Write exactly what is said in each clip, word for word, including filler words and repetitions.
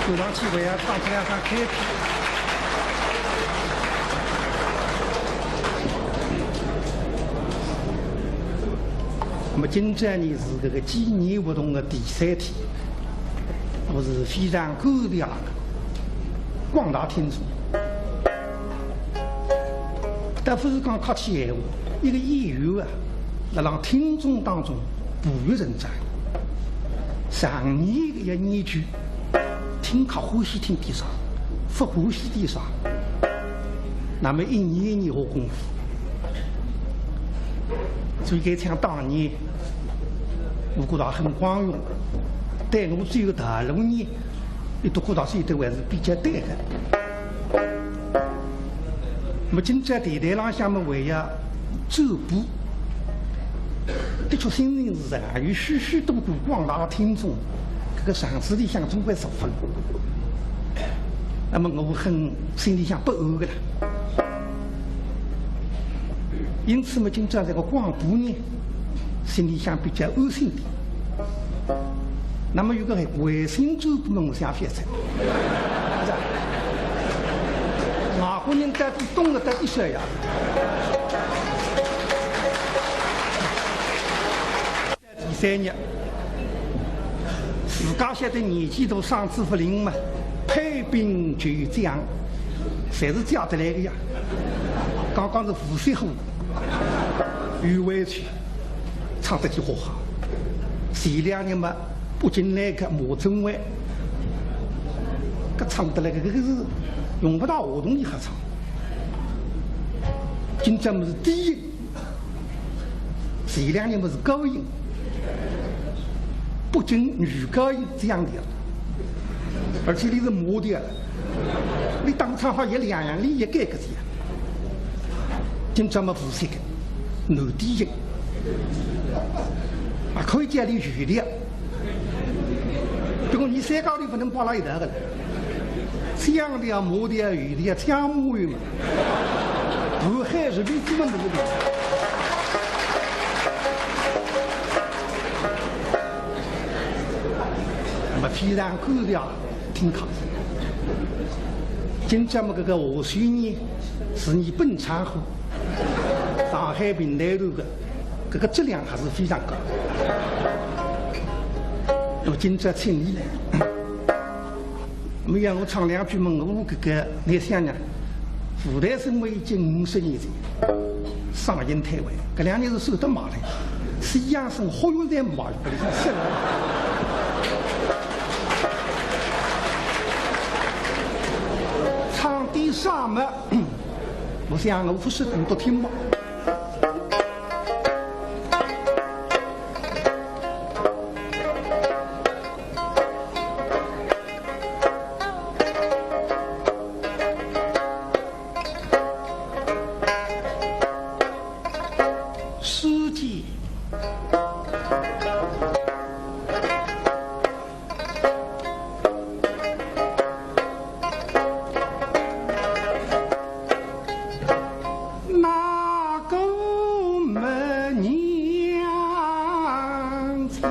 有场聚会啊，唱出两场开篇。那么今朝呢是搿个纪念活动的第三天，我是非常感谢广大听众。但勿是讲客气闲话，一个演员啊，辣辣听众当中 培育成长。常年个要研究，听客欢喜听点啥，勿欢喜点啥。那么一年一年下功夫，所以搿腔当年，我觉着很光荣。对我走个道路呢，伊都觉着是对我还是比较对个。 那么今朝电台浪向么还要转播，的确心情是啊，有许许多多广大的听众，搿个场子里向总归十分。那么我很心里向不安个啦。因此么，今朝这个广播呢，心里向比较安心点。 那么有个卫星转播么，我想发出，是吧？外国人到底懂得到底啥呀？第三日，自家晓得年纪大，嗓子勿灵嘛，拍兵救将，侪是借得来个呀。刚刚是无锡话，有委屈。 唱得几化好。前两日嘛，北京来个马桢会，搿唱得来个，搿个是用勿大话筒里好唱。今朝么是低音，前两日么是高音，北京女高音这样的，而且你是马调，你当唱法也两样，你也改个这样。今朝么无锡个，男低音。 啊，可以叫俚有调。不过伲三家头勿能摆辣一道个了。腔调、马调、有调，腔马有嘛。南海是比这么能个。那么非常感谢听客。今朝么搿个话筒呢，是伲本场化。 上海评弹团个，搿个质量还是非常高。那么今朝请俚来，没让我唱两句么，我搿个，倷想想，舞台生活已经五十年了，嗓音退化，搿两年是瘦得麻了，西洋参好药材卖，拨俚吃了。唱点啥么？ 我想我勿是很多听吧。世界 哪个没娘亲？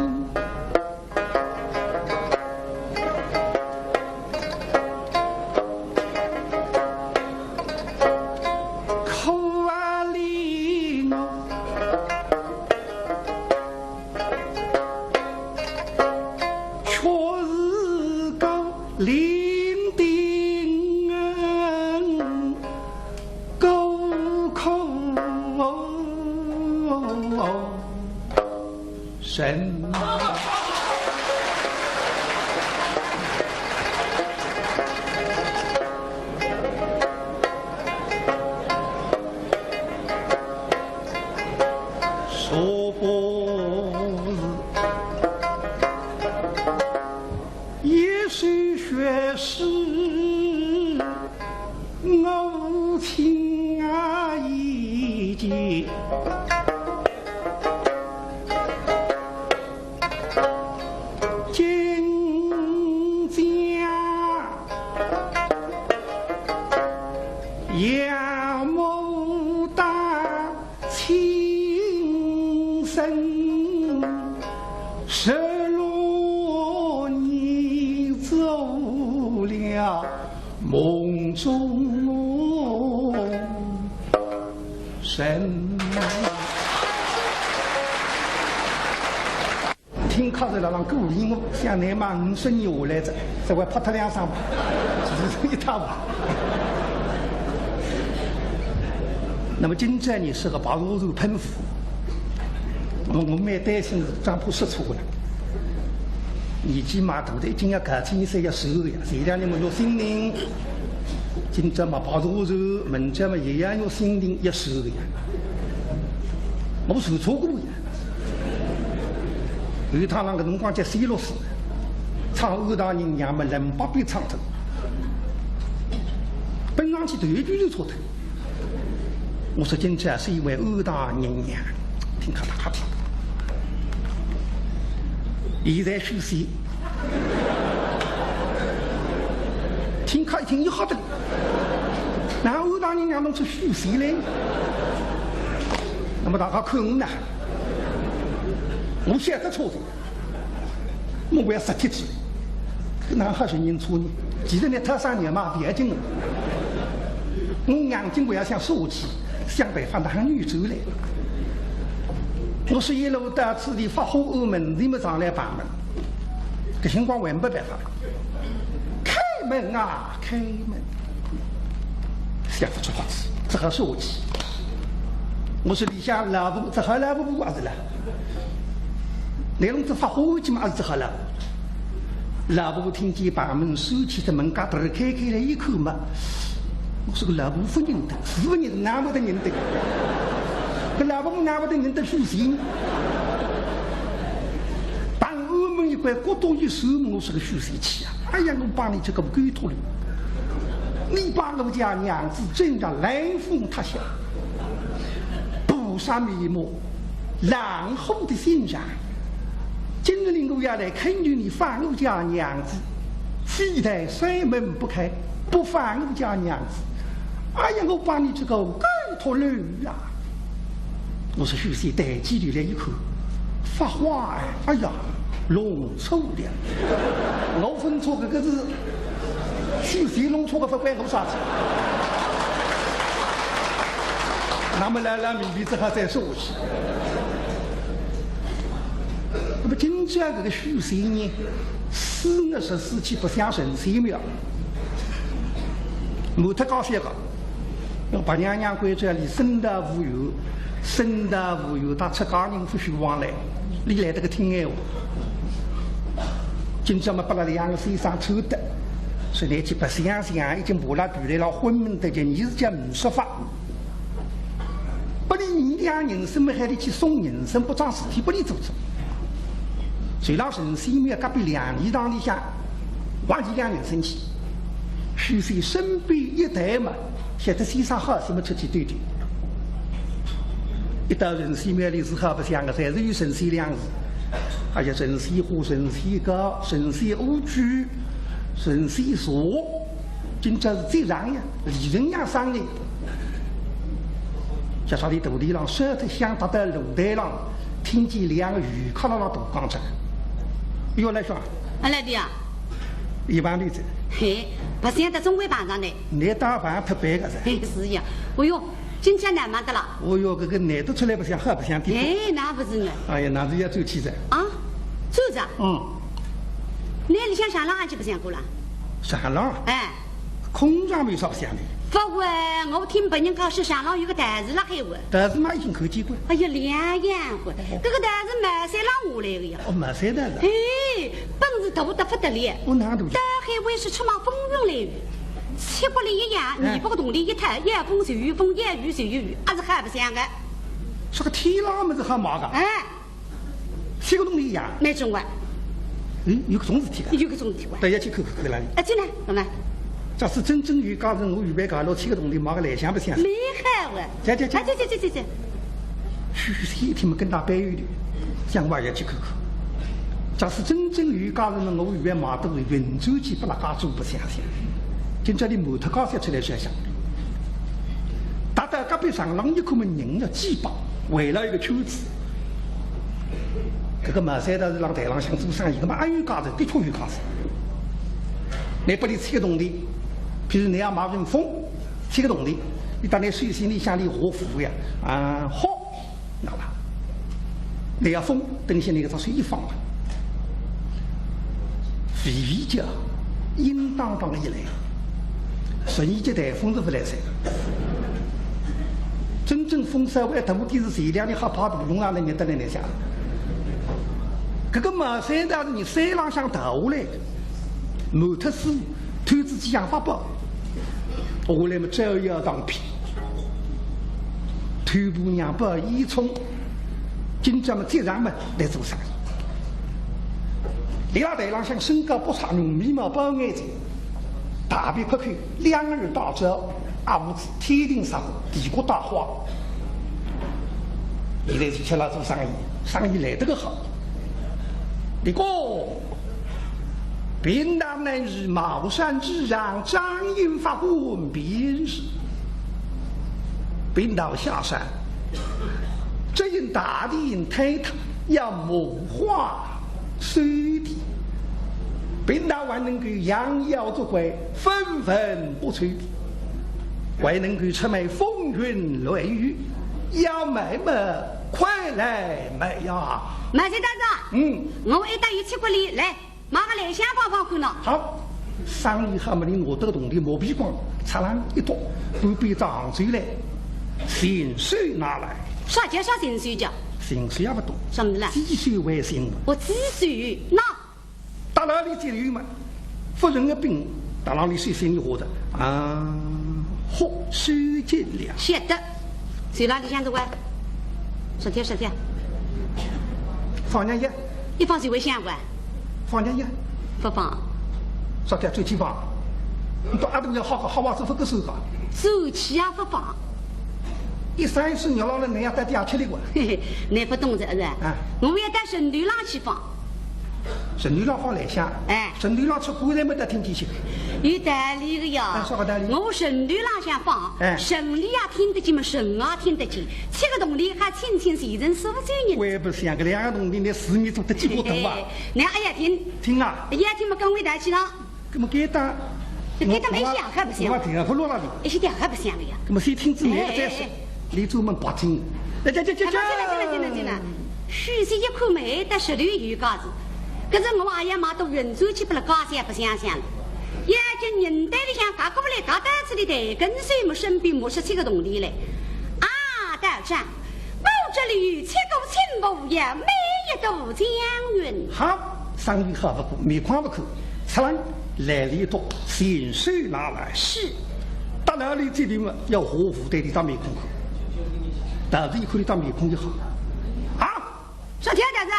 可怜我。 却是个伶仃孤苦人。 说不是一首血诗，我情啊意结。听客人辣浪鼓励我，想拿嘛五十年下来哉，稍微拍脱两声吧，只是一塌糊。那么今朝呢是个白茶茶喷壶，我我蛮担心是讲勿出错了。年纪嘛大得已经要搞清一色要收个呀，前两日么约新人，今朝嘛白茶茶，明朝嘛也要约新人要收个呀。我说错过呀。 有一趟浪个辰光叫西洛斯，唱《安大人娘》么冷巴巴唱脱，本上去头一句就错脱。我说今朝是一位安大人娘，听客大家听。现在许仙，听客一听一吓得，哪安大人娘弄出许仙来？那么大家看我呢？ 我晓得错的，我还要杀脱仔。哪哈承认错呢？其实呢，他三年嘛，勿要紧了。我眼睛还要想说下去，想办法拿伊扭转来。我说一路到此地发花庵门前么上来碰门，搿辰光还没办法。开门啊，开门！ 想勿出法子，只好说下去。我说里向老婆，只好老婆婆还是啦？拿侬只发花去嘛，还是只好老婆。老婆婆听见旁门收起只门，嘎噔儿开开来一看嘛，我说个老婆勿认得，是勿认得，哪会得认得？搿老婆婆哪会得认得许仙？碰庵门一关，咕咚一扇门，我说个许仙去啊！哎呀，我帮你这个狗头了。 你把我家娘子整得来风塌下，菩萨面目，狼虎的心肠。今日里我要来恳求你放我家娘子，非但山门不开，不放我家娘子。哎呀，我把你这个狗头了啊！ 我说许仙抬起头来一看，发花哎，哎呀，弄错了。我分错搿个字，许仙弄错个勿关我啥事。那么老老面皮只好再收下去。那么今朝搿个许仙呢，四月十四去白相神仙庙，没脱高兴个。 白娘娘关照伊深道无缘，深道无缘，搭出家人勿许往来，伊来得个听闲话。今朝么拨了两个先生抽得，说你去白相相，已经爬了肚来了，昏迷得急，你是叫没说法。拨你两人参么，喊你去送人参，拨桩事体拨你做做。随了神仙庙隔壁两礼堂里向，还伊两人参去。 许仙身边一带嘛，晓得先生好，什么出去兜兜。一到神仙庙里是好白相个，侪是有神仙两字。还有神仙花、神仙糕、神仙乌龟、神仙茶，今朝是最长呀，李仁阳生日。叫啥里肚里浪烧得香，踏到露台浪，听见两个游客辣辣大讲着：“哟，来兄，阿来的呀？” 一般例子。嘿，白相得总归碰上呢。你打扮特别个噻。嘿，是呀。哦哟，今朝难忙得了。哦哟，搿个难得出来白相，好白相点。哎，那不是呢。哎呀，那是要转去噻。啊，转去啊？嗯。你里向上浪阿去白相过了？上浪？哎。空场没啥白相的。勿会，我听别人讲是上浪有个道士辣海玩。道士嘛已经看见过。哎呀，两样个，搿个道士茅山浪下来个呀。哦，茅山道士啊。嘿， 本事大得不得了。哦，哪能大？到海外是出卖风云来的，七国里一样，哎。尾巴个洞里一探，要风就有风，要雨就有雨，还是好白相个。说个天浪么是好买个？哎。七国洞里一样？蛮重啊。哎，有搿种事体个？有搿种事体哇。大家去看看看啦。哎，进来，干嘛？假使真正有家人，我预备搞到七国洞里买个来相白相。厉害哇！去去去。哎，去去去去去。 许仙一听么跟到背后头，想我也去看看。假使真正有家人呢，我愿意买到云州去拨拉家做白相相。今朝里模特高兴出来想想，踏到隔壁长廊一看么人要挤爆，围了一个圈子。搿个茅山道士辣台浪向做生意，搿么阿有家人，的确有家人。拿拨伊七国洞里，就是倷要买份封，七个铜钿，倷到倷手心里向里下符呀，啊，好，拿了。倷要封，等歇倷搿只手一放啊，微微叫，应当当一来，十二级台风是勿来三个。真正风稍微大点是前两日黑怕大风啊，倷得来倷想。搿个毛三大是倷山浪向逃下来个，满脱水， 偷仔几样法宝，下来么照样当骗，偷婆娘包烟囱，今朝么接上么来做生意。伊拉台浪向身高不差，浓眉毛包眼睛，大鼻阔口，两耳大招，阿胡子天庭杀火，地骨带花。现在是吃了做生意，生意来得个好。你讲 贫道乃是茅山之上，掌印法官便是。贫道下山，只因大殿坍塌，要木化收地。贫道还能够养妖捉怪，分文不取，还能够出卖风云雷雨，要买么，快来买呀！毛三大人，嗯。我一担有七角钿，来， 买个来相帮帮看喏。好，生意好么，倷拿得个铜钿磨皮光，擦浪一倒，半边装出来，随手拿来。啥叫啥随手叫？随手也勿懂。啥物事啦？随手为随物。我随手，喏。搭牢里接头嘛，夫人个病，搭牢里随手拿得，啊，好，收进了。晓得，随牢里向头啊，十条，十条。放两日。 一放就会响个。放两日。勿放。啥叫转去放？倷到阿头要好个，好话说勿个手个。转去也勿放。一三十年了，倷要到底下吃力个。嘿嘿，倷勿懂个，是吧？啊。我要到城头浪去放。城头浪放来相？哎。城头浪出棺材么得听见去。有道理个呀。哎，啥个道理？我城头浪向放，哎。城里也听得见么，城外听得见。七个铜钿还 清清是一人所有人。我也勿想，搿两个铜钿，倷四面做得几化大啊？嘿嘿，倷阿要听？听啊。阿要听么，跟我一道去喏。搿么该搭，该搭么一点也勿像。我听勿落了哩。一点也勿像个呀。搿么先听仔倷个再说。哎，哎，哎。倷专门白听。来，来，来，来，哎，来，来，来，来，来。许仙一看么，搭石头有一家子。搿是我阿要买到云州去，拨了家乡勿想想了。要紧人堆里向轧过来，轧到此地，抬根手么，身边摸出七个铜钿来。啊，道长， 我这里有七个青布鞋，每一朵祥云。好，生意好勿过，面孔勿看，出来来了一朵，随手拿来。是。搭牢里接头嘛，要画符对俚张面孔看。道士一看俚张面孔就好。啊！啥体道士？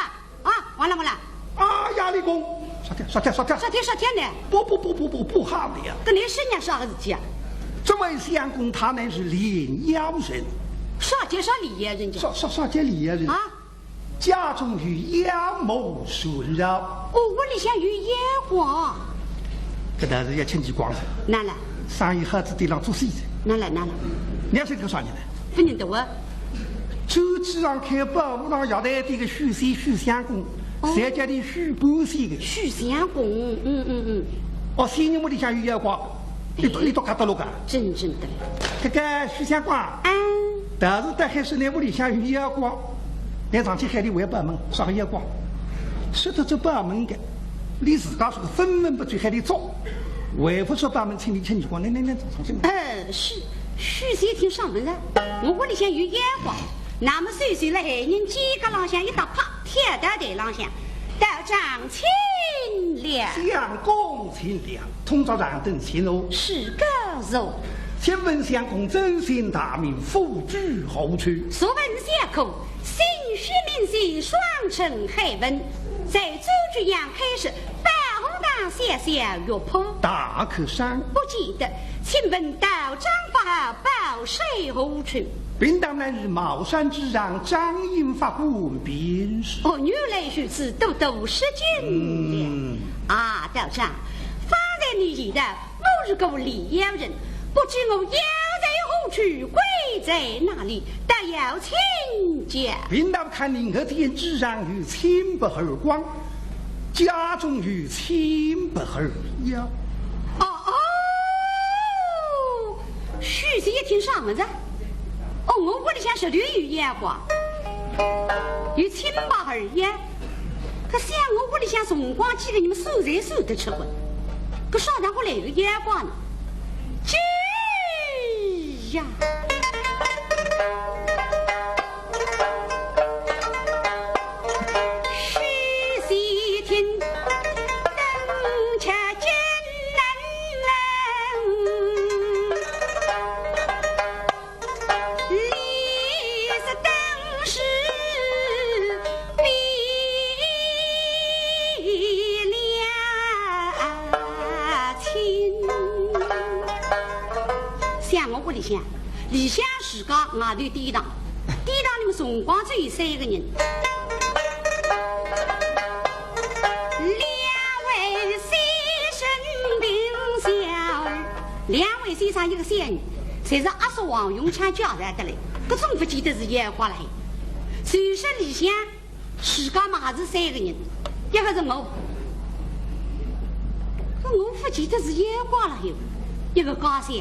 啊，完了完了。啊，杨丽公，啥体啥体啥体？啥体啥体呢？不不不不不，不好了呀！搿倷说人家啥个事体啊？这位相公他乃是炼妖人。啥体啥炼妖人家？啥啥啥叫炼妖人？啊？家中有妖魔缠绕。哦，屋里向有妖怪。搿倒是要请起光了。哪了？生意好仔地浪做生意。哪了哪了？倷要晓得个啥人呢？勿认得我。 周记上开宝和尚药台店个许仙许相公，哦。侪叫俚许半仙个。许相公，嗯嗯嗯。哦，仙人屋里向有妖怪，俚笃，哎。俚笃看得落个。真正的。搿个许相公啊，嗯。道士倒喊说倷屋里向有妖怪，倷上去喊俚回报问，啥个妖怪？说得出报问个，俚自家说个分文勿取喊俚捉，回勿出报问请俚请起光，倷倷倷上去问。呃，是。 许仙听上门了，我屋里向有妖怪，那么随手辣海人肩胛浪向一搭，啪，跳到台浪向，道长请了。相公请了，同桌上等请哦。是个是。请问相公尊姓大名，府居何处？素问相公，姓许名谁，双称海文，在左曲阳开始， 宝和堂小小药铺。大客商。不见得，请问道长法号，宝号何处？贫道乃是茅山之上，掌印法官便是。哦，原来如此，多多失敬了。嗯。啊，道长，方才你言道，我是个炼妖人，不知我妖在何处，鬼在哪里，但要请教。贫道看你额前之上有千百毫光， 家中有千百毫洋。哦哦，仔细一听啥物事？哦，我屋里向实头有妖怪，有清白二妖。搿想我屋里向辰光几个人么算侪算得出个，搿啥场化来个妖怪呢？这呀！ 想我屋里向，里向自家，外头典当，典当里么辰光只有三个人。两位先生，一个小二，两位先生一个小二，侪是阿叔王永昌介绍得来，搿总勿见得是妖怪了嘿。就说里向 自家嘛是三个人，一个是我，搿我勿见得是妖怪了哟，一个家小，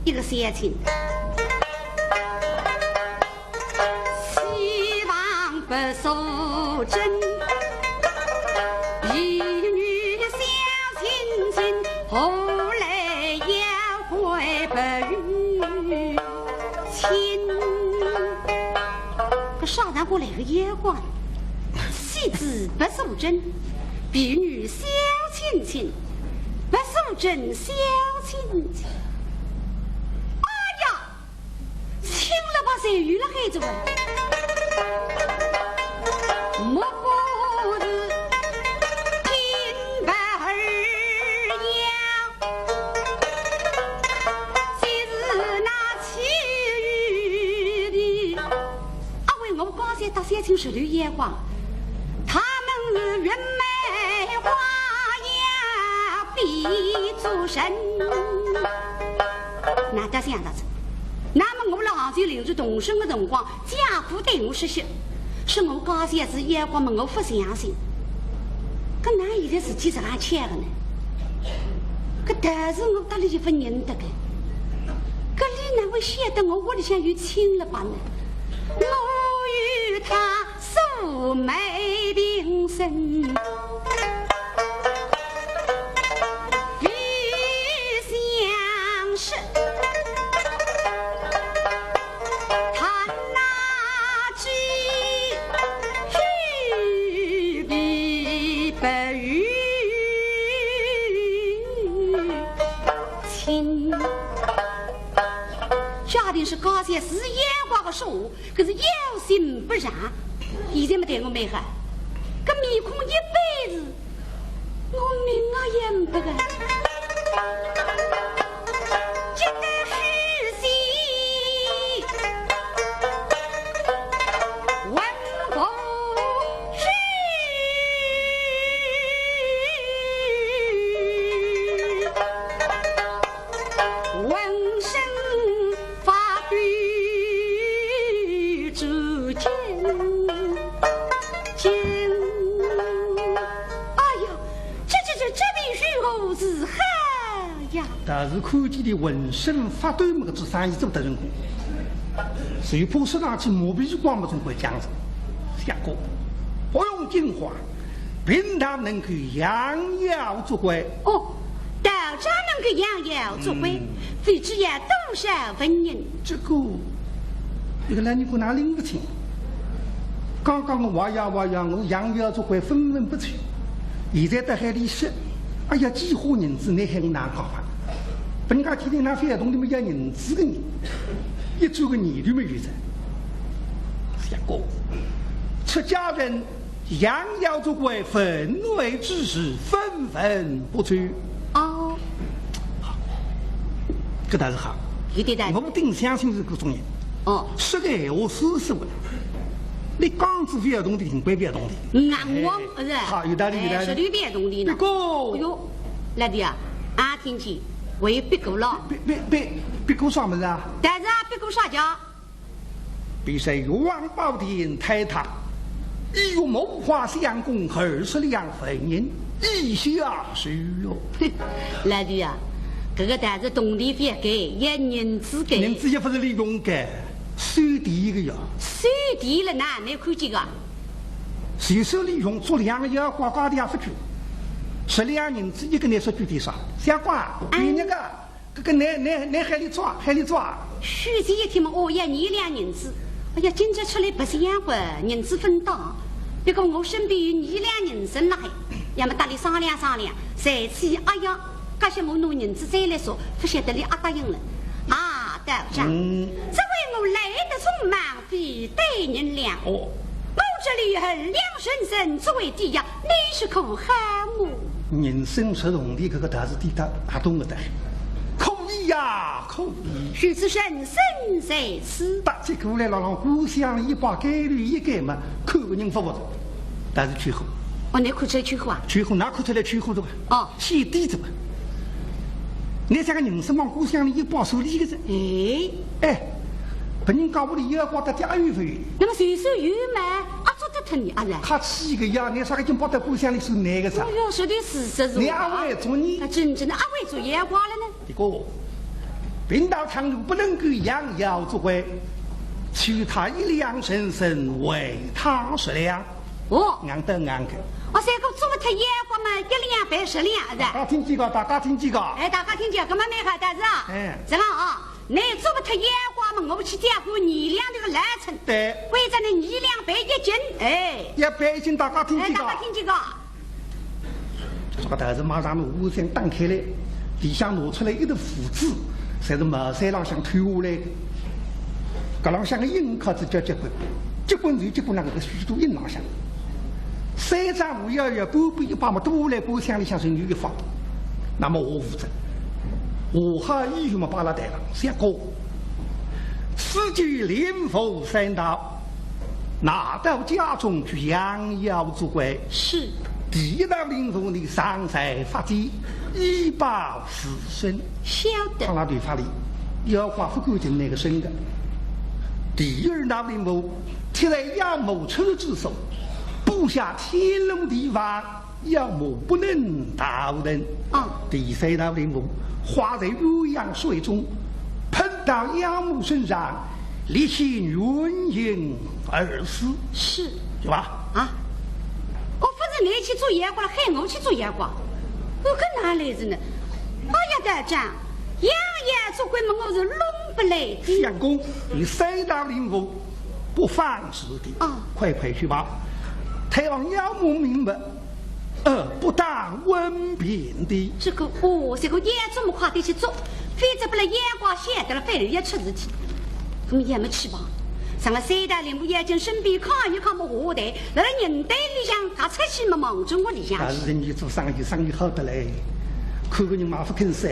一个小青。西房不素贞，婢女小青青，何来妖怪不与亲？ 搿啥场化来个妖怪？西子不素贞，婢女小青青，不素贞小青青。哎呀，亲了吧，侪有了孩子喂。莫不是金牌儿呀？ 就是那其余的。阿为我刚才搭小青石头眼光，他们是云眉花样比作神。难得想着子，那么我辣杭州临时动身的辰光，姐夫对我说些，说我刚才是眼光么，我不相信。搿哪现在事体是介巧的呢？ 搿倒是我搭俚一份认得个，搿俚哪会晓得我屋里向有亲了吧呢？我与他素昧平生，不相识。 他那只玉臂白玉青，家庭是高兴是眼光个说，可是要心不善。现在么对我蛮好，搿面孔一板子， 我命啊也呒不个。只得许仙文不许，浑身发抖。 之间。哎呀，这这这这便如何是好呀？但是看见俚浑身发抖么，搿种生意做得成功。只有怕说上去麻皮光么，总归僵着。下个，不用惊慌， 贫道能够养妖捉怪。哦，道长能够养妖捉怪，嗯。非知要多少纹银？这个，这个老尼姑哪拎勿清。刚刚我哇呀哇呀，我养妖捉怪分文勿出，现在倒还俚说，哎呀，几化银子，倷喊我哪讲法？本家天天拿小洞里么要银子个人，一转个念头么有哉。下个，出家人 养妖捉怪，分内之事，分文勿出。哦。搿倒是好。有点道理。我顶相信是搿种人。哦。说个闲话是实话。倷讲仔勿要动的，定归勿要动的。硬往，哎，是吧？好，有道理，有道理。哎，绝对勿要动的呢。不过，哎哟，老弟啊，俺听见，还有别个了。别，别，别，别个啥物事啊？但是啊，别个啥家？ 比赛，玉皇宝殿坍塌，一月木花相公二十两纹银，以下是哟。哼，老弟啊，搿个倒是铜钿勿要个，要银子个。银子也勿是利用个，收钿个呀。收钿了，哪能看见个？随手利用，捉两个妖怪，高低也勿拘，十两银子一个，拿出去点啥？小怪，哎。你那个，搿个拿，拿，拿海里抓，海里抓。许仙一听嘛，哦，要二两银子。哎呀，今朝出来白相妖怪，银子勿当，不过我身边有二两银子辣海，要么搭俚商量商量，才去，哎呀， 搿歇我拿银子再来说，勿晓得俚阿答应了。啊，道长，嗯。只为我来得匆忙，未带银两。哦。我这里二两人参作为抵押，你说可好么？银参十铜钿，搿个倒是抵得阿懂个的。可以呀，可以。如此人参在此。搭接过来了，让故乡一把，该里一该嘛，看个人勿服的，但是缺货。哦，你看出来缺货啊？缺货，哪看出来缺货的？ 哦。先抵着吧。你像个银子往故乡里一包，手里个着。哎。哎，别人家屋里妖怪到底阿有勿有？那么随手有嘛，阿捉得脱你阿是？客气个呀，你啥个金包到故乡里收难个啥？哎哟，说的是实话啊。你阿会捉呢？啊，真正的阿会捉妖怪了呢。一个，贫道倘若不能够养妖捉怪，取他一两人参，还他十两。 哦。硬得硬个。哦，三个捉勿脱妖怪嘛，一两赔十两，是吧？大家听见个，大家听见个。哎，大家听见，搿么蛮好的是啊。哎。这样啊，你捉勿脱妖怪嘛，我去借过二两这个老参。对。关照你二两赔一斤，哎。要赔一斤，大家听见个。哎，大家听见个。 这个袋子马上拿乌线打开来，里向拿出来一沓符纸，侪是茅山浪向偷下来的。搿浪向的印刻子叫结棍，结棍就结棍辣搿个许多印浪向。三张符要要半边一把嘛，都来半箱里向是有一方。那么我负责，我好依据嘛摆辣台浪，想过，此举灵符三道， 拿到家中去养妖捉怪。是。第一道灵符你上山发髻，以保自身。晓得。放辣头发里，妖怪勿敢近那个身个。第二道灵符，贴在妖魔出入之所，布下天罗地网， 妖魔不能逃脱。啊。第三道灵符，化在鸳鸯水中，喷到妖魔身上，立现原形而死。是。是吧？啊，我勿是你去捉妖怪了，喊我去捉妖怪，我搿哪来事呢？哎呀，道长，养妖捉怪嘛，我是弄勿来的。相公，你三道灵符不妨事的。啊。快快去吧，太王妖魔明白， 呃，不当问便的。这个，哦，这个也这么快的去做，否则拨了妖怪晓得了，反而要出事体。那么也没去吧。上了三道灵符，眼睛身边看一看么下台，辣辣人堆里向轧出去么望准屋里向去。但是人家做生意，生意好得来，看个人嘛勿肯散，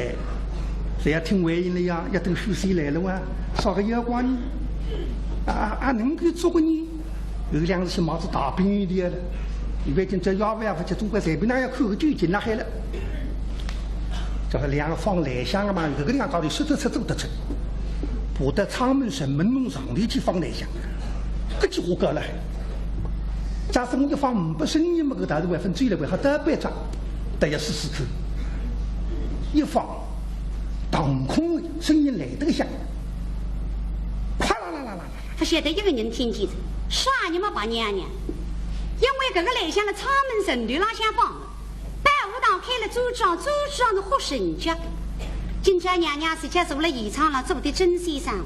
侪要听回音了呀，要等许仙来了哇，啥个妖怪呢？啊，啊，能够做个呢？ 有两日去买只大饼油条了，伊反正只要饭也勿吃，总归随便哪样看个究竟辣海了。搿个两个放来香个嘛，搿个两家头说得出做得出，跑到阊门城门弄上头去放来香，搿句话讲了海。假使我一放呒不声音么，搿大头还分追了，还好得半张，大家试试看。一放，当空声音来得个响，哗啦啦啦啦啦。 勿晓得一个人听见的，啥人么白娘娘？因为搿个来香辣阊门城头浪向放的，保和堂开了专庄，专庄是活神脚。今朝娘娘自家坐辣闲床浪做的针线生活，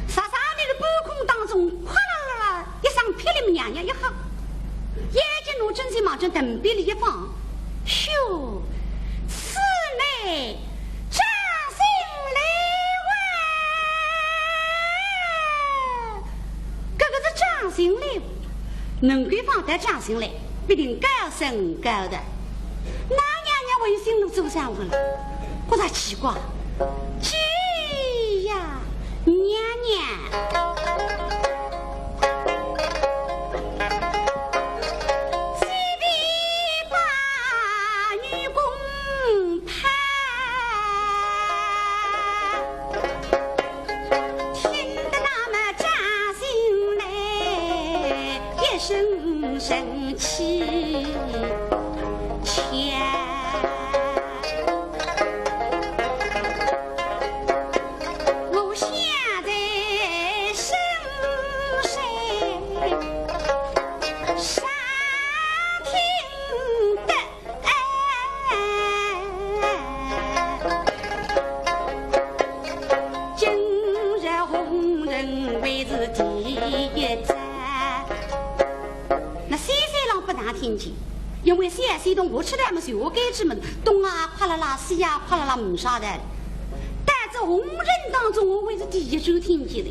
啥啥那个半空当中，哗啦啦啦一声霹雳，娘娘一吓，眼睛拿针线望准藤边里一放，咻，此乃 掌心雷啊！搿个是掌心雷，能够放到掌心来，必定高深高的。那娘娘还有心路做生活了，觉着奇怪。去呀，娘娘！ 随便把女工判，听得那么掌心雷一声声气切。小仙童，我吃得么随我该吃么，东啊哗啦啦，西啊哗啦啦，没啥的。但这红尘当中，我还是第一次听见的。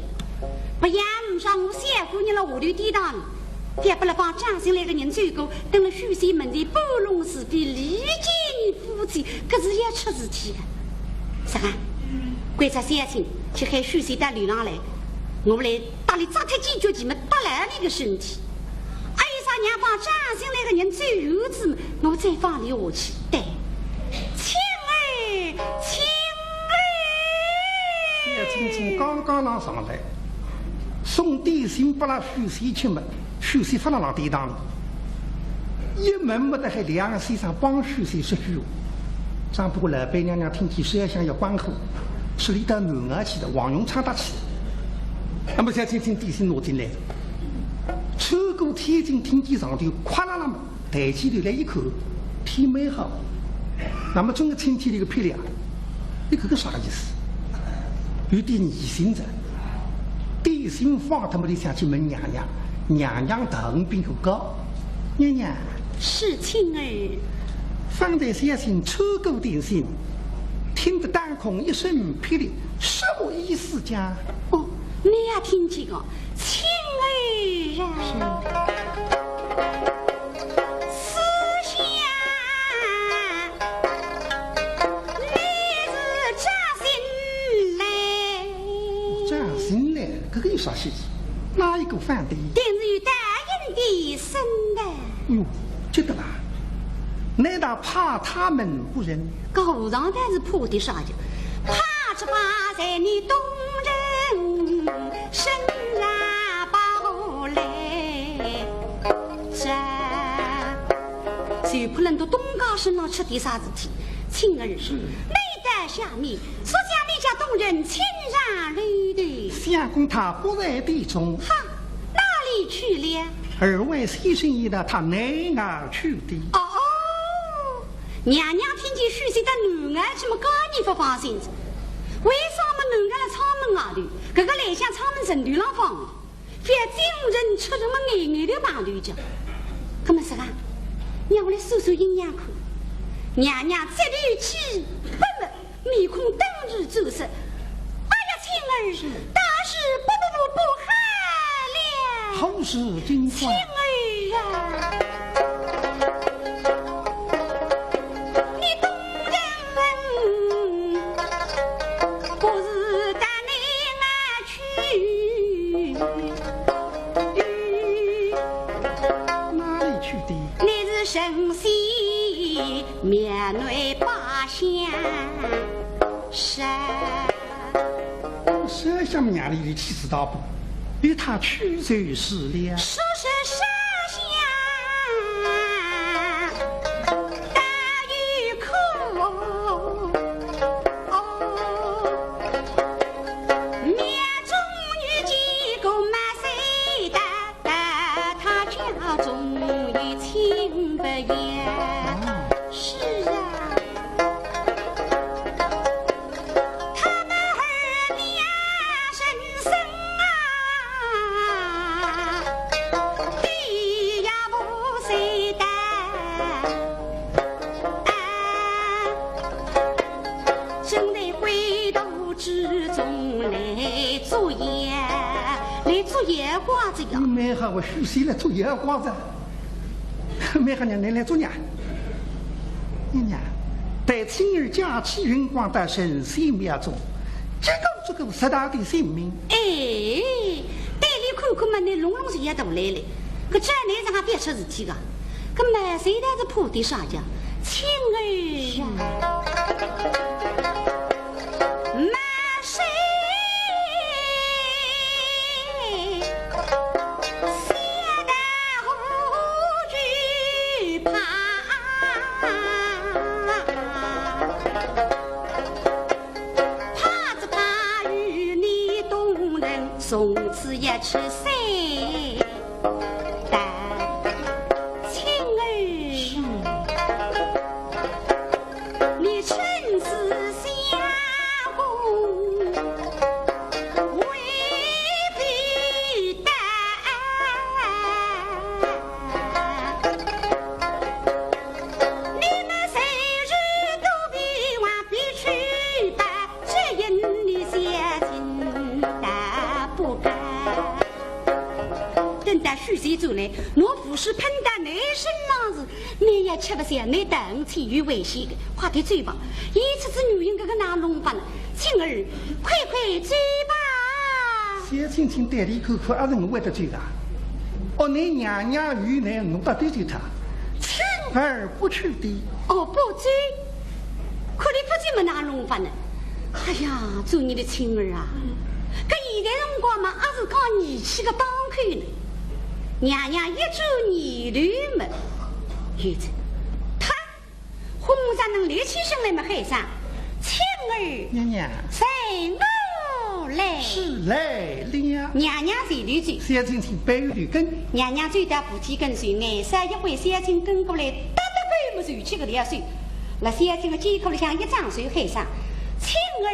不然没啥，我小姑娘了，下头抵当呢，也不能帮张姓来个人走过，等了许仙门前，拨弄是非，离间夫妻，可是也出事体的。啥个？关照小青去喊许仙到楼浪来，我们来搭理扎脱几脚，几么搭来那个身体。 哎呀，啥娘帮张姓来个人走远子，我再放你下去。对，青儿，青儿。小青青刚刚浪上来，送点心拨了许仙吃么，许仙发了浪跌当了。一门没得还两个先生帮许仙说句话。只不过老板娘娘听见烧香要关火，是里到南外去的，王永昌搭去的。那么小青青点心拿进来， 穿过天井，听见上头哗啦啦嘛，抬起头来一看，天蛮好。那么总个青天里个霹雳啊，你搿个啥个意思？有点疑心哉。点心放脱么，里想去问娘娘，娘娘头顶高高。娘娘，是青儿。方才小青穿过天井，听得当空一声霹雳，什么意思讲？哦，你也听见个？ 青儿啊，是。思想你是张姓来。张姓来，搿个有啥稀奇？哪一个反对？定是有大恩的深的。哟，值得啦！难道怕他们不成？搿和尚倒是怕的啥呀？怕只怕在你东人 身上跑来，这就怕人到东家身上出点啥事体。青儿，嗯。每到下面，说将你家东人请上楼的。相公他不在殿中。哈，哪里去了？二位先生一道，他内外去的。哦哦，娘娘听见许仙到内外去么，加二勿放心哉。为啥么内外辣窗门外头？ 搿个来向窗门正对浪放，覅进屋人出入么眼眼头碰头讲。搿么是啊，让我来数数阴阳看。娘娘这头气不么，面孔当时转色。哎呀，青儿，大事不不不不好了！何事惊慌？青儿啊，你东人 不是到内外去，哪里去的？你是神仙庙内把香烧。烧香庙里的气势大不？与他去就是了。说是烧香 大有可哦，庙中有几个卖水的，到他家中有请不要。是啊，他们二娘人生啊， 地也不晓得，正在灰土之中来作妖，来作妖怪哉呀。蛮好，我许仙来作妖怪哉。蛮好，娘娘来作孽。娘娘，待青儿驾起云光到神仙庙中，这个这个十大的性命。哎，对里看看嘛，你弄弄是也大来了。 搿这哪能还覅出事体个？搿卖水的是怕的啥呀？青儿啊，卖水，小的何惧怕？怕只怕与你东人从此一去三 代。青儿，你趁此相公回避的。许仙转来，拿符水喷到倷身浪时，倷也吃勿消，倷等于有危险个，快点走吧。现在这女人搿个哪弄法呢？青儿，快快走吧。小青青对俚看看，阿是我会得走个？哦，倷娘娘有难，我到底走脱。青儿勿去的。哦，勿走。 看俚勿走么哪弄法呢？哎呀，做人个青儿啊，搿现在辰光嘛，阿是讲义气个当口呢。娘娘一转念头么，有哉，她，豁然能立起身来么喊声：“青儿，娘娘。”“随我来。”“是，来了。”娘娘随头走。小青青背后跟。娘娘走到扶梯跟前，眼色一回，小青跟过来，搭搭背么就去搿条手。 辣小青个肩胛里向一张手喊声：“青儿，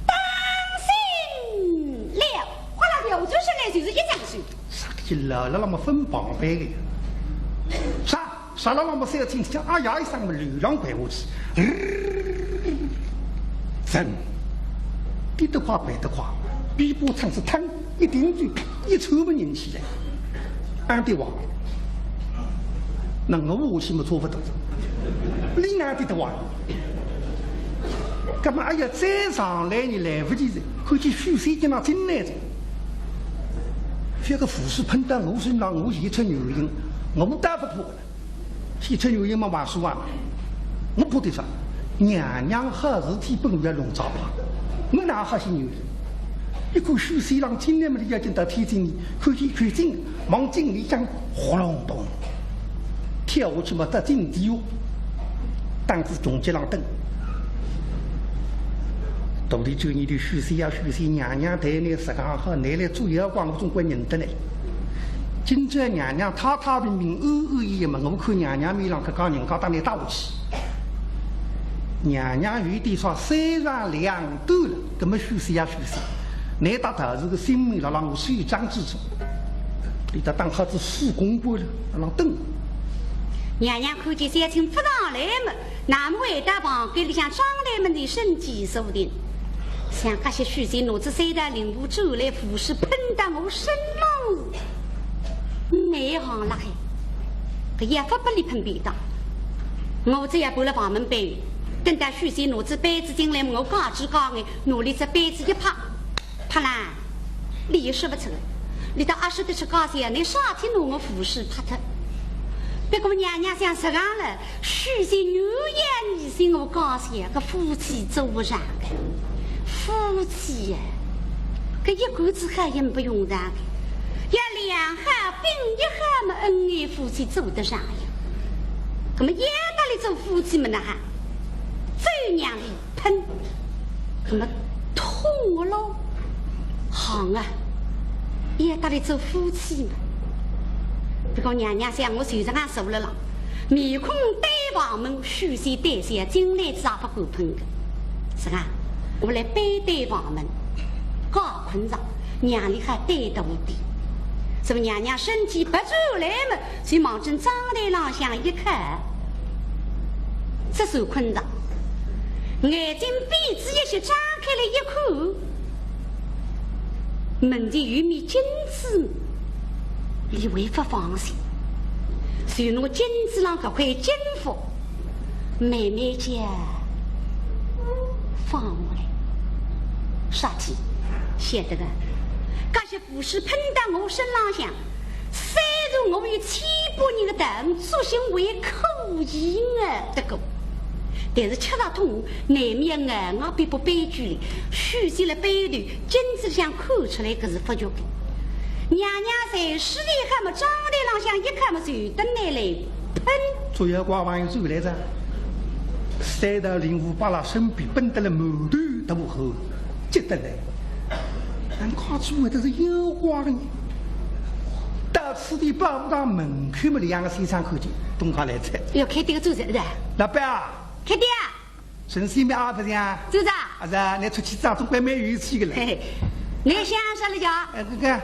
当心了！”哗啦，调转身来就是一张手。啥体老了那么分旁边个呀？啥？啥了那么小青叫哎呀一声么，流浪快下去。人跌得快，爬得快，尾巴撑是腾，一顶嘴，一抽么人起来。 俺爹话，那我下去么做勿到，你哪跌得话？搿么哎呀，再上来呢来勿及哉，看见许仙就拿进来哉。搿个符水喷到我身浪，我现出原形，我打勿破个了。现出原形么话说啊，我怕点啥？娘娘好事体本来要弄糟吧，我哪好些原形？ 一看许仙浪进来么，俚要紧到天井里，看见一口井，望井里向哗隆咚，跳下去么，到井底哟，当仔穷极浪等。肚里转念头，许仙呀，许仙，娘娘待倷实梗好，倷来做妖怪，我总归认得倷。今朝娘娘太太平平，安安逸逸么，我看娘娘面浪，搿家人家搭倷打下去。 娘娘有点啥三长两短了，搿么许仙呀许仙，倷搭道士个性命辣辣我手掌之中，俚搭当好仔死公关了，辣辣等。娘娘看见小青勿上来么，那么回到房间里向窗台门前身体坐定，想搿歇许仙拿仔三道灵符转来，符水喷到我身浪。 内行辣海，搿也勿拨俚喷便当。我只要搬了房门背后，等到许仙拿仔杯子进来，我戒指戒眼，拿俚只杯子一拍，啪啦，俚也说勿出个。俚到阿说得出介些，倷啥体拿我符水拍脱？不过娘娘想实梗了，许仙有眼疑心我介些，搿夫妻做勿上个，夫妻呀，搿一棍子好也勿用上个。 要两好并一好么，恩爱夫妻做得上呀。搿么要搭俚做夫妻么哪哼？只有让俚喷，搿么痛个咯。好啊，要搭俚做夫妻么。不过娘娘想我就实梗坐了浪，面孔对房门，许仙对小青，进来仔也勿敢喷个。是啊，我来背对房门， 告困着，让俚好对得我点。搿么娘娘身体别转来么，就望准窗台浪向一靠，只算困着。眼睛闭仔一歇，张开来一看，门前有面镜子，俚还勿放心，就拿镜子浪搿块镜幅 慢慢叫放下来。啥体？晓得个，搿歇符水喷到我身浪向，虽然我有千把年个道行，作兴还可以啊，得过。但是吃着痛，难免啊，我必不悲剧哩。许仙辣背后头，镜子里向看出来，搿是勿觉个。 娘娘在水里喊么，窗台浪向一看么，就等来了，砰！左右挂望又走来哉，三道灵符摆辣身边，奔得来满头大汗，急得来。俺看出会得是妖怪呢。到此地保和堂门口么，两个先生看见，东家来哉。哟，开店个做啥个？老板啊，开店啊！ 神仙庙啊，勿是啊？就是啊。啊是啊，倷出去走，总归蛮有趣个嘞。嘿嘿，倷想啥了叫？呃，搿个，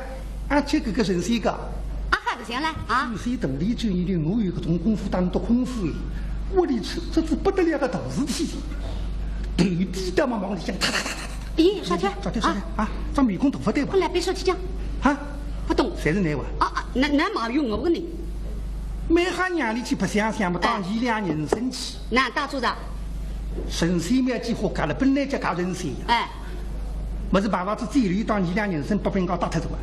啊，就搿个神仙个。啊，还勿像嘞啊？神仙肚里只有我有搿种功夫，当做功夫哎。我的出，这是不得了个大事体，头低到嘛，望里向哒哒哒哒哒。咦，啥体？啥体？啥体？啊，这面孔大勿对吧？过来，别说起讲。啊，勿懂。侪是难话。啊，啊，那，那嘛有我个呢？蛮好让俚去白相相嘛，哎。当二两人参去。那打做啥？神仙庙几化价了，本来就价神仙呀。哎。么是碰着仔酒楼当二两人参拨别人家打脱仔啊。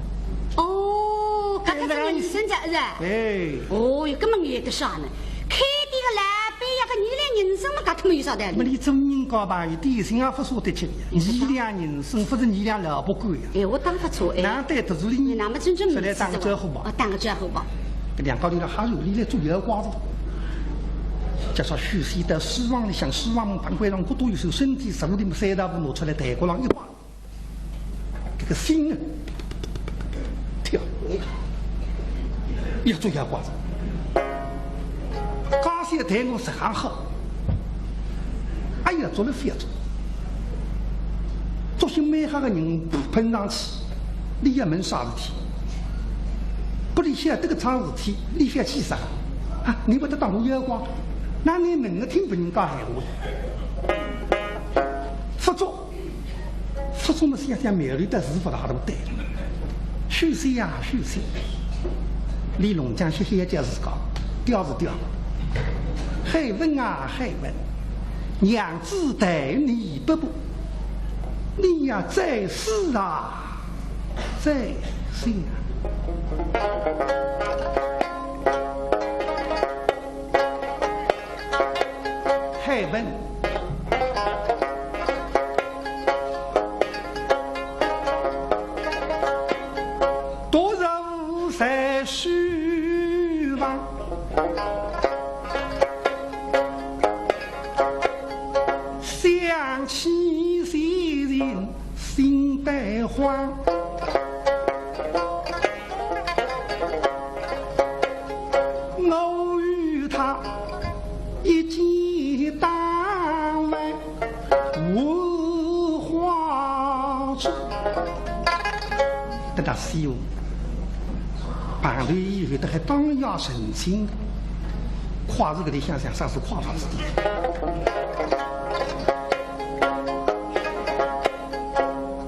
哦，搿个是人参价是吧？哎。哦哟，搿么也得啥呢？开店个老板呀，搿二两人参么搿脱么有啥道理？么俚做人家吧，有点心也勿舍得吃呀。二两人参勿是二两老百官呀。哎，我当勿错哎。难得得罪俚，那么真正实在打个招呼吧。哦，打个招呼吧。搿两家头辣哈手里来做妖怪子。介绍许仙到书房里向，书房门板块上，搿搭有手身体坐里么三大步拿出来，台角浪一摆，搿个心啊，跳，要做妖怪子。家小待我实梗好，哎呀，做了覅做。作兴蛮好个人碰上去，俚要问啥事体？拨俚晓得个桩事体，俚覅去啥？啊，倷会得当我妖怪？那倷问我听别人家闲话。勿做，勿做么想想苗头倒是勿大对。许仙呀，许仙，俚弄僵歇歇也叫自家，调是调。海文啊，海文，娘子待你不薄，你呀，在世啊，在世啊。 海文，独坐在书房，想起先前 心得慌。我与他一见当晚无话说。搿搭师傅，碰头以后，搭还当夜成亲，快是搿里想想，啥是快法子的。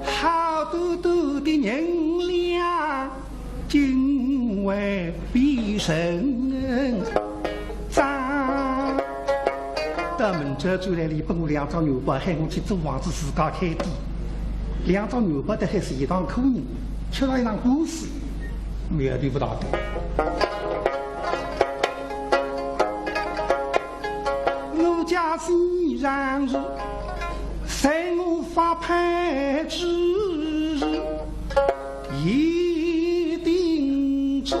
好端端的银两，竟会变成账。到明朝转来，俚拨我两只元宝，喊我去租房子自家开店。两只元宝得喊是一堂苦人，吃了一场官司，苗头勿大对。我家虽然是 在我发配之日，一定是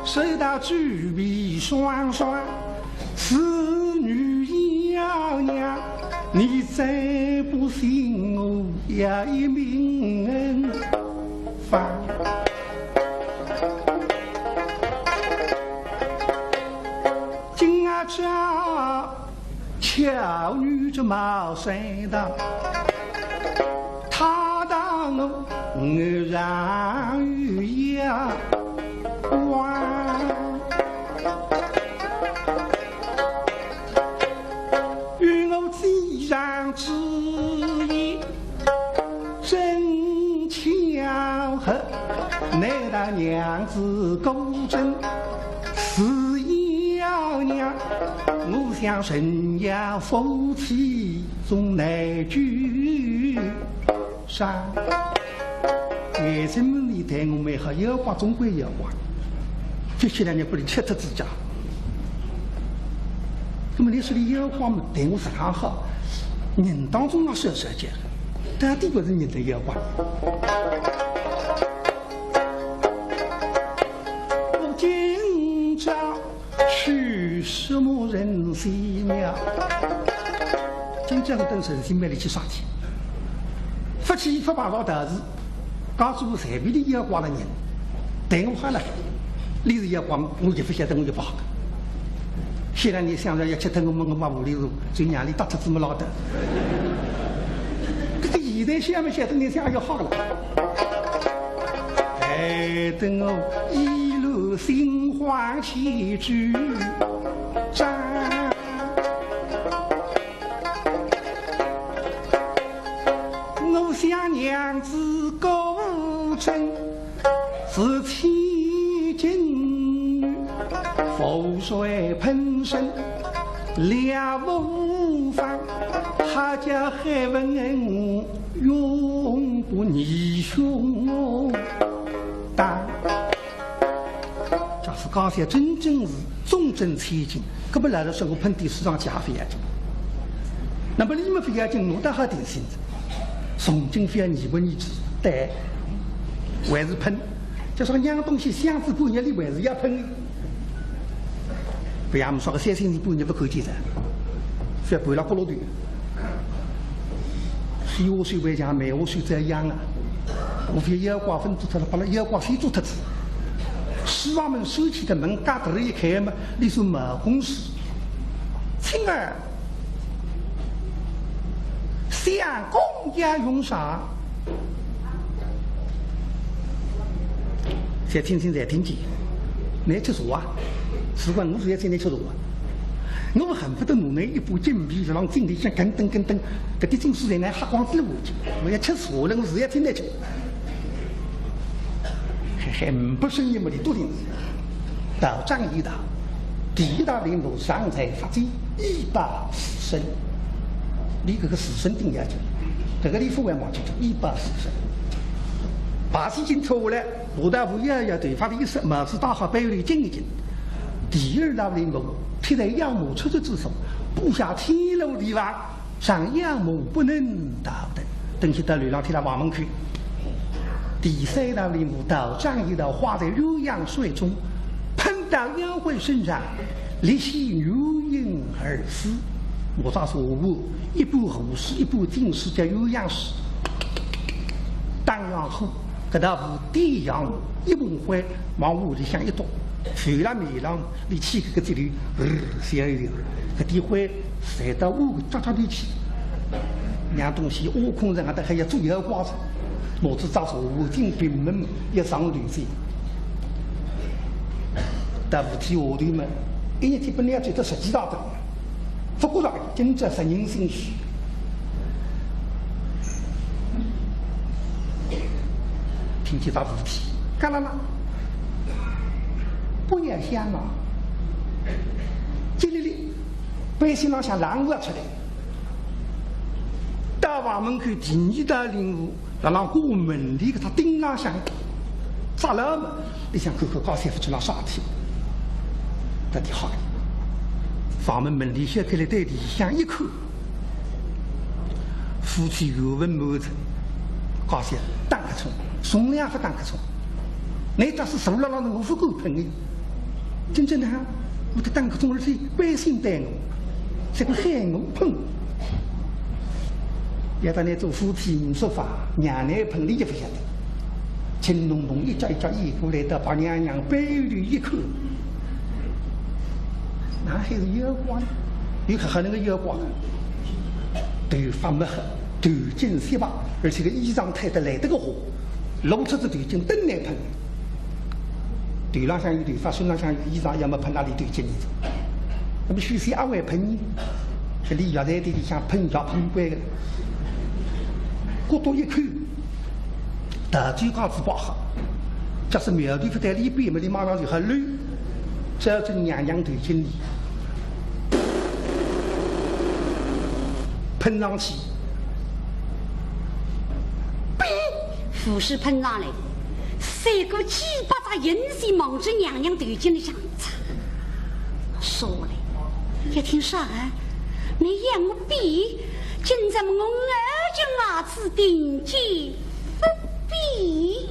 受到举报双双，是女妖娘，你再不信我要一命恩放。今啊这 巧女这茅山道，她道我偶然遇妖怪，与我既然之意， 真巧合，难道娘子果真是妖娘？我想人妖夫妻总难聚上。眼睛门里待我蛮好，妖怪总归妖怪，接下来呢，拨俚吃脱自家。那么你说的妖怪嘛，待我实梗好，人当中也算少见。 到底勿是人的妖怪。我今朝去什么神仙庙？今朝我到神仙庙里去啥体？勿去勿碰着道士，告诉我随便的妖怪了人，待我好了，俚是妖怪，我就勿晓得我就勿好。现在你想着要吃脱我么，我没无理由，就让俚搭脱仔么老得。 搿个现在想勿晓得，你想要好了。害得我一路心慌气紧张。我想娘子水喷身，两无妨，他家海文永不逆胸胆。假使讲些真正是忠贞千金，搿么来了说我喷点水上去也勿要紧。那么你们勿要紧，我倒好点心子，从今勿要疑问疑之，对，还是喷。就说娘东西箱子半日里还是要喷。 勿要么说个三星期半日勿看见哉，覅盘了角落头。水下水勿像梅花水这样啊，我覅妖怪分做脱了，把那妖怪先做脱仔。书房门收起的门嘎噔儿一开嘛，里头毛公事。青儿，相公要用茶。 侪听听侪听见，倷吃茶啊？事关我是要请倷吃茶啊。我恨不得拿倷一把金皮子浪井里向跟噔跟噔，搿点金丝在倷瞎光子了我去，我要吃茶了，我是要请倷吃。嘿嘿，呒不声音么，俚笃听。道长一道，第一道领路上才发起一百四十。俚搿个四十顶要紧，搿个俚勿会忘记个，一百四十。 把西巾脱下来，下头乌压压头发的一梳，帽子戴好，背后头巾一巾。第二道领路，披在羊毛出入之中，布下天罗地网，让羊毛不能逃脱。等歇到楼浪天了望门口。第三道领路，道长一道化在鸳鸯水中， 喷到妖怪身上，立起鸳鸯而死。我早说我一半河水，一半井水，叫鸳鸯水。当然好，搿道符点上一盆灰，往河里向一倒，浮了面浪，立起搿个节头，呃，小一点，搿点灰 侪到屋里扎扎里去。娘东西挖空人啊，还要做妖怪子，拿仔只茶壶进屏门一上头去。到扶梯下头嘛，一日天本来要走得十几大步，勿过了，今朝十人心虚。听见只扶梯，嘎啦啦，不要响啊，叽哩哩。 背心浪向冷汗出来。到房门口第二道领路，辣浪过门里搿只顶浪向扎牢么，里向看看家小夫妻辣啥体，搿点好。房门门帘掀开来对里向一看，夫妻原文满着，家小打瞌冲，从来勿打瞌冲。 倷假使坐辣浪头，我勿敢喷倷。真正呢，我得打瞌冲，而且关心对我，结果喊我喷。要当倷做夫妻呒说法，让倷喷倷就勿晓得。青龙凤一脚一脚移过来，到白娘娘背后头一看，哪还是妖怪呢？有看好那个妖怪，头发墨黑，头颈雪白，而且个衣裳褪得来得个花。 露出仔头颈等倷喷。头浪向有头发，身浪向有衣裳，要么喷哪里头颈呢？那么许仙阿会喷呢？搿里药材店里向喷药喷惯个，咕嘟一口，大嘴讲嘴巴好，假使苗头勿对里边么，俚马上就好漏，照仔娘娘头颈里喷上去。 噗，符水喷上来，三个鸡巴只银线望仔娘娘头颈里向插。说来，一听啥啊？倷要我比，今朝么我眼睛牙齿定睛勿比。